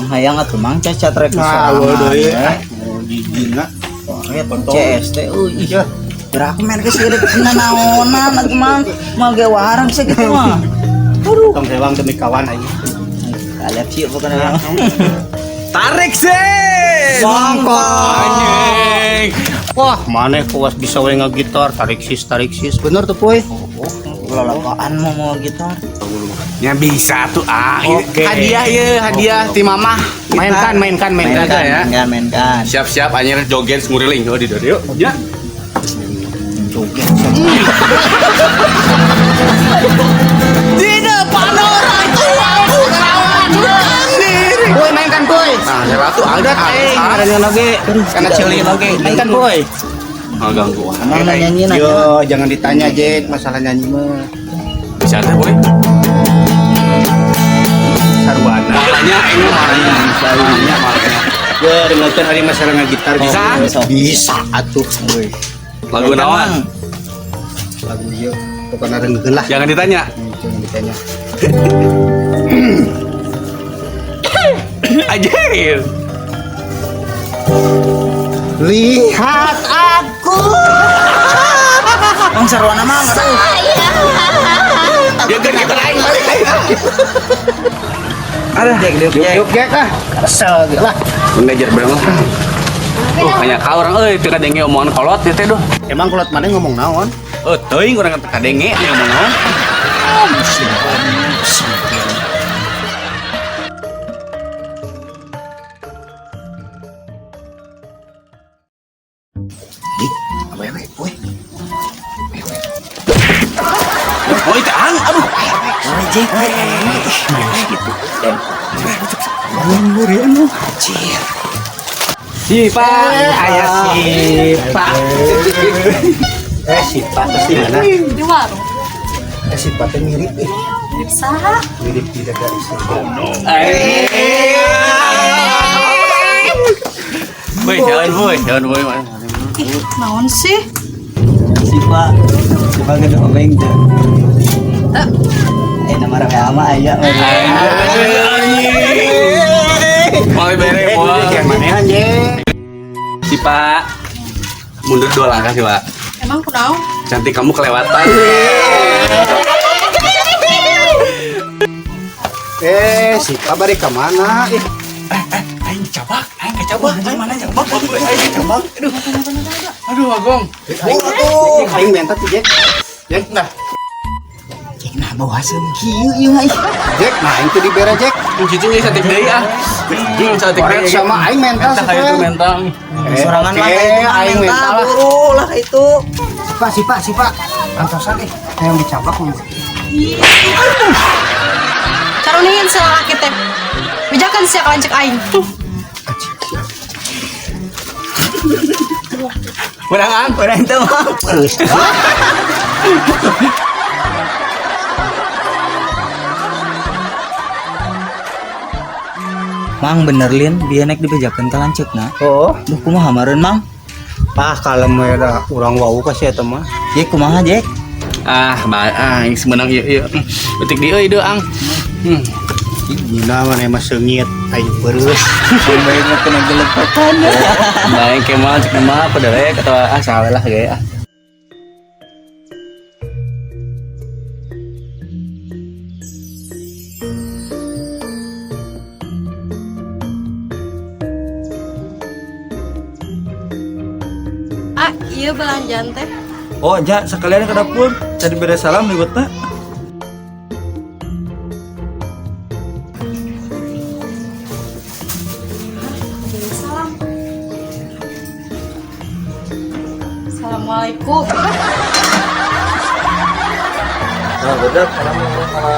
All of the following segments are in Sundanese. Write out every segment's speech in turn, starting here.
Hayang atuh Mang cacat rek Nah, sorangan, deui. eh. Oh, dijina. Wah, CS teh euy. Ih, Gerak main ke sirik naonan atuh Mang. Mal ge warang sih gitu mah. Aduh. Tong rewang demi kawan aing. Kalep sih pokoknya. Tarik sih. Anjing. Wah, maneh puas bisa we ngagitar, tarik sis, tarik sis. Bener tuh, Poy. Lolokoan mau mau gitar. Ya bisa tuh ah. Ini Oke. Hadiah ya, hadiah ti mamah. Mainkan, mainkan, mainkan. Mainkan ya. Mainkan, mainkan. Siap-siap anjir joget nguriling oh di yuk. Ya. Joget. Di depan orang tua aku kawan sendiri. Boy, mainkan, Boy. Nah, siapa tuh ada Eh, ngaranna oge. Karena cilik oge. Mainkan, Boy. Oh, ganggu. Emang mau nyanyi nanya. Yo, jangan ditanya, Jack, masalah nyanyi mah. Bisa teh, Boy. Sarwana. Marahnya, ini marahnya. Marahnya, marahnya. Yo, dengarkan hari masalah ngagitar. Bisa? Bisa atuh. Lagu naon? Lagu ieu pokoknya renggeun lah. Jangan ditanya. Jangan ditanya. Anjir. Lihat aku. Mang sarwana mang atuh. Ya kan kita lain balik aing. Ada Jack, Jack. Yuk, Jack ah. Kesel gitu lah. Ngajar bareng lah. Oh, hanya kau orang euy teu kadenge omongan kolot ya teh duh. Emang kolot mana ngomong naon? Oh, teuing urang teu kadenge nih ngomong naon. Awewe, weh. Oh, itu ang, aduh. Awewe Jack. Ih, gitu. Dan Anjir. Sipa, ayah Sipa. Eh, si Pak terus di mana? Di warung. Eh, si Pak teh mirip ih. Mirip saha? Mirip tidak dari surga. Boy, jalan boy, jalan boy. Ih, naon sih? Sipa. Sipa gede obeng tuh. Teu. Eh, nama rame ama aya. Mau bere mau. Jangan manehan, Jack. Sipa. Mundur dua langkah sih, Pak. Emang kunaon? Cantik kamu kelewatan. Eh, si Pak balik ke mana? Ih, Aing cabak, aing kecabak. Mana cabak? Aing kecabak. Aduh. Aduh, Agong. aing aing minta tuh, Jack. Jack, nah. Jack nah bau haseum kieu ieu mah ih. Jack, nah aing tuh dibere, Jack. Cici jadi cantik deui ah. Cantik Korek deui. sama aing mental Mental kayak itu mental. Sorangan oke, mah kayak itu mah aing mental mental lah. buru lah itu. Pak, si Pak, si Pak. Antosan eh, yang dicabak mah. Caruniin si lalaki teh. Bejakan sia ka lanceuk aing. Menang ang. Urang teu mah. Terus. Mang bener lin, bieu nek dibejakeun ka lanceukna. Oh, Duh kumaha meureun Mang? ah kalem we da urang wau ka sia eta mah. Ye kumaha Jack? Ah, ba ah, yang semenang ieu ieu. Betik di euy deui ang. Gila mana mah seungit aing beureuh. Sampai kena gelepokan. Baik kemal cek mah apa derek atau ah salah lah ge ah. Ah, iya belanjaan teh. Oh, nya sekalian ke dapur. Cari bere salam liwetna. Beri salam. Assalamualaikum. Nah, bedak mana orang kala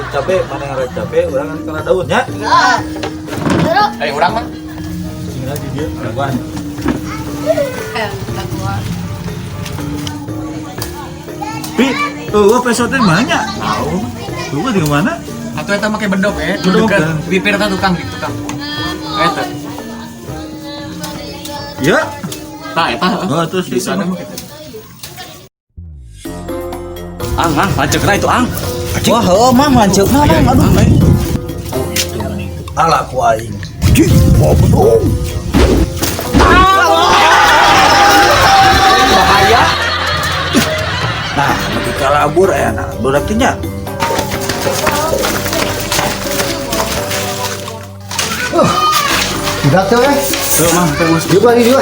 cabe, mana yang ada cabe, orang kan kala daun nya. Eh, urang mah. Tinggal di dia lakuan. Eh, gua. Pi, tuh peso teh banyak. Tahu. Tuh gua di mana? Atuh eta make bedog eh. Bedog, Dekat kan. bibir eta tukang di tukang. Eta. Ya. Tah eta. Oh, terus Di sana mah gitu. Ang, ang, lanceukna itu ang. Wah, heuh Mang lanceukna Mang. Aduh. Ala ku aing. Anjing, mau bedong. Bahaya. Nah, nepi ka labur aya nah budak teh nya. Udah tuh, eh. Tuh mah, teh mas. Juga nih juga.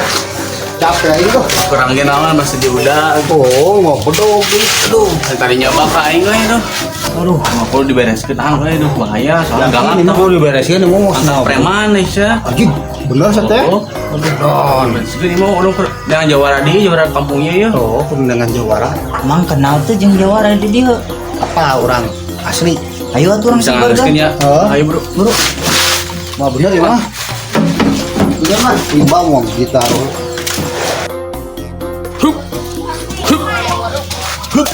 Capek aja tuh. Kurang kenalan masih di udah. Oh, mau bedong. Aduh, tadi nyoba ka aing we tuh. Aduh, Nggak perlu dibereskeun ah we aduh bahaya soalnya galak ini tah. mau diberesin ini mau Angkat preman nih sia. Anjing, bener sih teh. Oh, Aduh, dibereskeun ini mau udah dengan jawara di jawara kampungnya ya. oh, pemenangan jawara. Mang kenal tuh jeung jawara di dieu. Apa orang asli? Ayo atuh urang Bisa si ngareskeun ya. Heeh. Ayo bro. Bro. Mah bener ya mah. Bener mah, tiba mau gitar. Hup. Hup. Hup.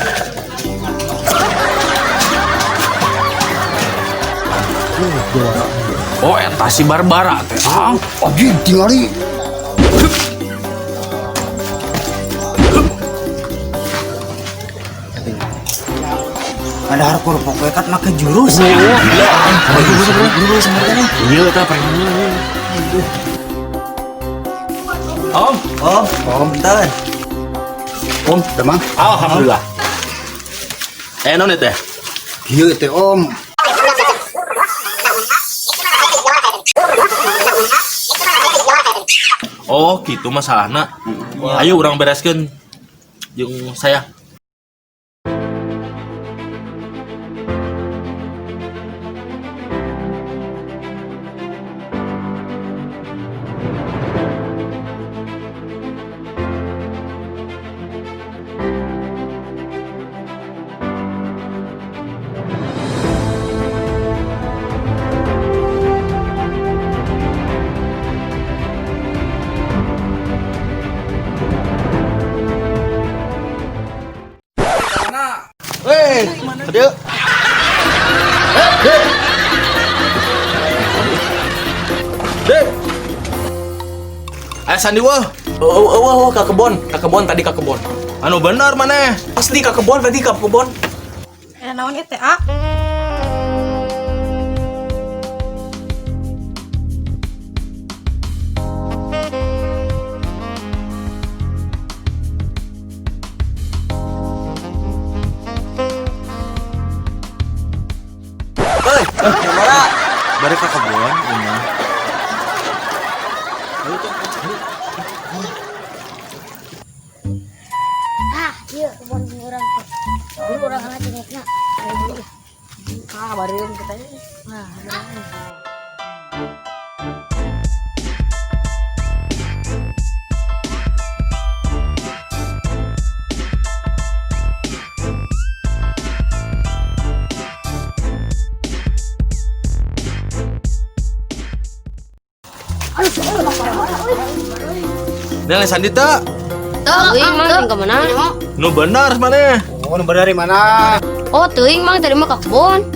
Oh, eta si Barbara teh. Ah, Anjing, tingali. Ada harkur pokoknya kan make jurus. Jurus mereka nih. Iya eta preman. Om, Oh, om bentar. Om, demang. alhamdulillah. Eh, non teh. Ieu teh Om. Oh gitu masalahna. Ayo urang bereskeun jeung saya. Weh, kadieu. Dek. Aya sandi wah. Oh, oh, ke kebon tadi ke kebon. Anu bener maneh. Asli ke kebon tadi ke kebon. Eh naon ieu teh, ah? Hei, jawara. Bari ka kebon ini. Ah, iya kebon urang teh. Dulu urang kana cengekna. Ayo dulu. Ah, bareng kita. Nah, bareng. Ini sandi teu? Teuing mang teuing ka mana? Nu bener maneh. Oh, nu bener dari mana? Oh, teuing mang tadi mah ka kebon.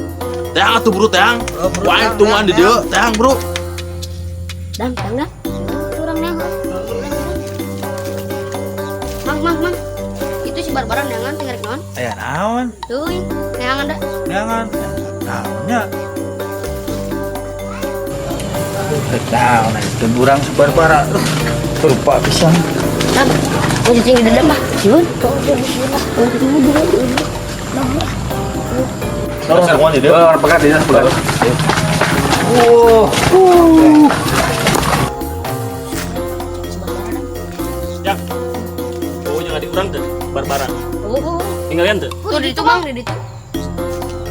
Teang atuh bro teang. Wah, tungguan di dieu, teang bro. Dang, dang, dang. Curang nih. Mang, mang, mang. Itu si Barbara neangan teh ngarek naon? Aya naon? Teuing, neangan da. Neangan. Naonnya? Naon itu urang si Barbara. Rupa pisan. Dang, mau cicing di dalam mah. Siun. Tungguan di dieu. Oh, pegat dia, pegat. Ya. Oh, jangan di urang teh, Barbara. Oh, Tinggalin teh. tuh di itu mang, di itu.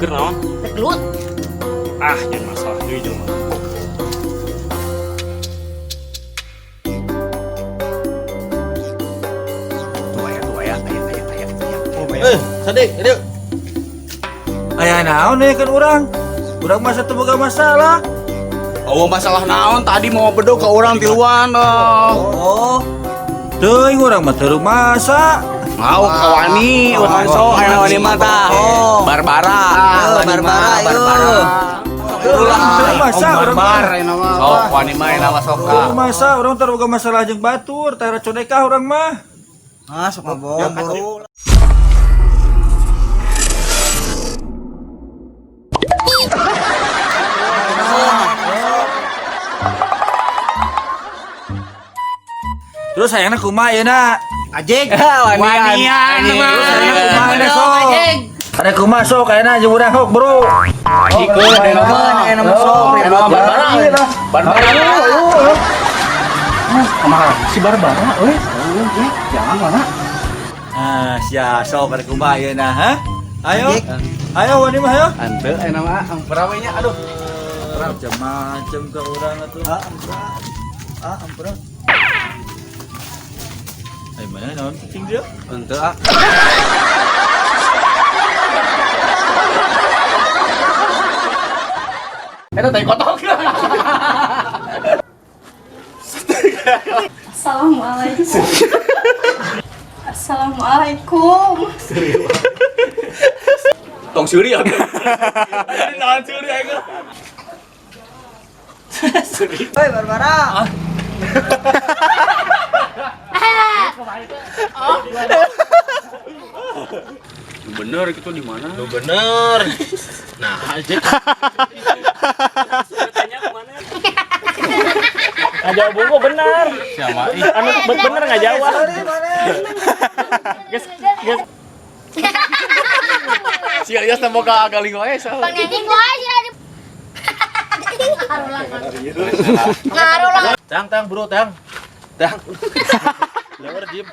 Keur naon? Rek gelut. Ah, jangan masalah deui jeung mah. Tuh aya, tuh aya, aya, aya, aya, aya. Eh, Sandi, dieu. Aya naon nih kan urang? Urang masa teu boga masalah. Oh, masalah naon tadi mau bedog ke orang tiluan oh. Oh. Teuing urang mah teu masa. Mau kawani, urang sok aya wani mah tah. Barbara, Barbara, ayo. Barbara. Urang teu masa urang mah. Bar ini mah. Sok wani mah enak sok ka. Teu masa urang teu boga masalah jeung batur, teh conekah urang mah. Ah, sok ngabohong buru. Terus hayangna kumaha ayeuna? Ajeg. Wanian mah. Terus hayangna kumaha ayeuna sok? Ada kumaha sok ayeuna jeung urang sok, Bro. Ajikeun Ayeuna mah, ayeuna mah sok. Barbara. Barbara. Kumaha si Barbara euy. Jangan mana. Ah, sia sok ada kumaha ayeuna, ha? Ayo. Ayo wani mah ayo. Ante ayeuna mah ampura we nya aduh. Macam-macam ke urang atuh. Ah, ampura. Ah, ampura. Eh, mana naon cicing dia? Ente ah. Eta tai kotok. Assalamualaikum. Assalamualaikum. Tong suri ya. Naon suri aing. Hoi Barbara. Bener gitu di mana? Lu bener. Nah, aja. Nggak jawab bungku bener. Siapa? Ih, Anu bener nggak jawab. Sorry, mana? Guys, guys. Si Ilyas teh boga galing wae salah. Pengen wae sih ada. Ngarulang. Ngarulang. Tang, tang, bro, tang. Tang. Lewat diem.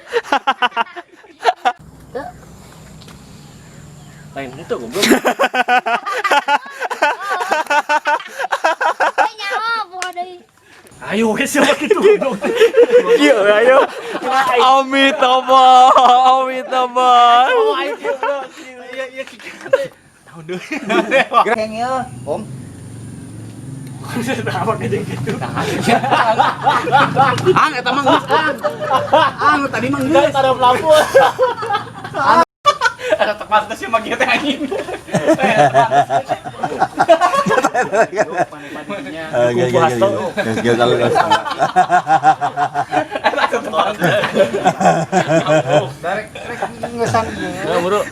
Lain itu goblok. Eh nyawa bukan deui. Ayo we siapa gitu goblok. Iya, ayo. Amitabha, Amitabha. Iya, iya, Geng ya, Om. Kenapa kayak gitu? Ang eta mah geus ang. Ang tadi mah geus. Taruh lampu. Ada tepat sih mah kieu teh anjing. Oke, oke, oke. Ngesan. Bro.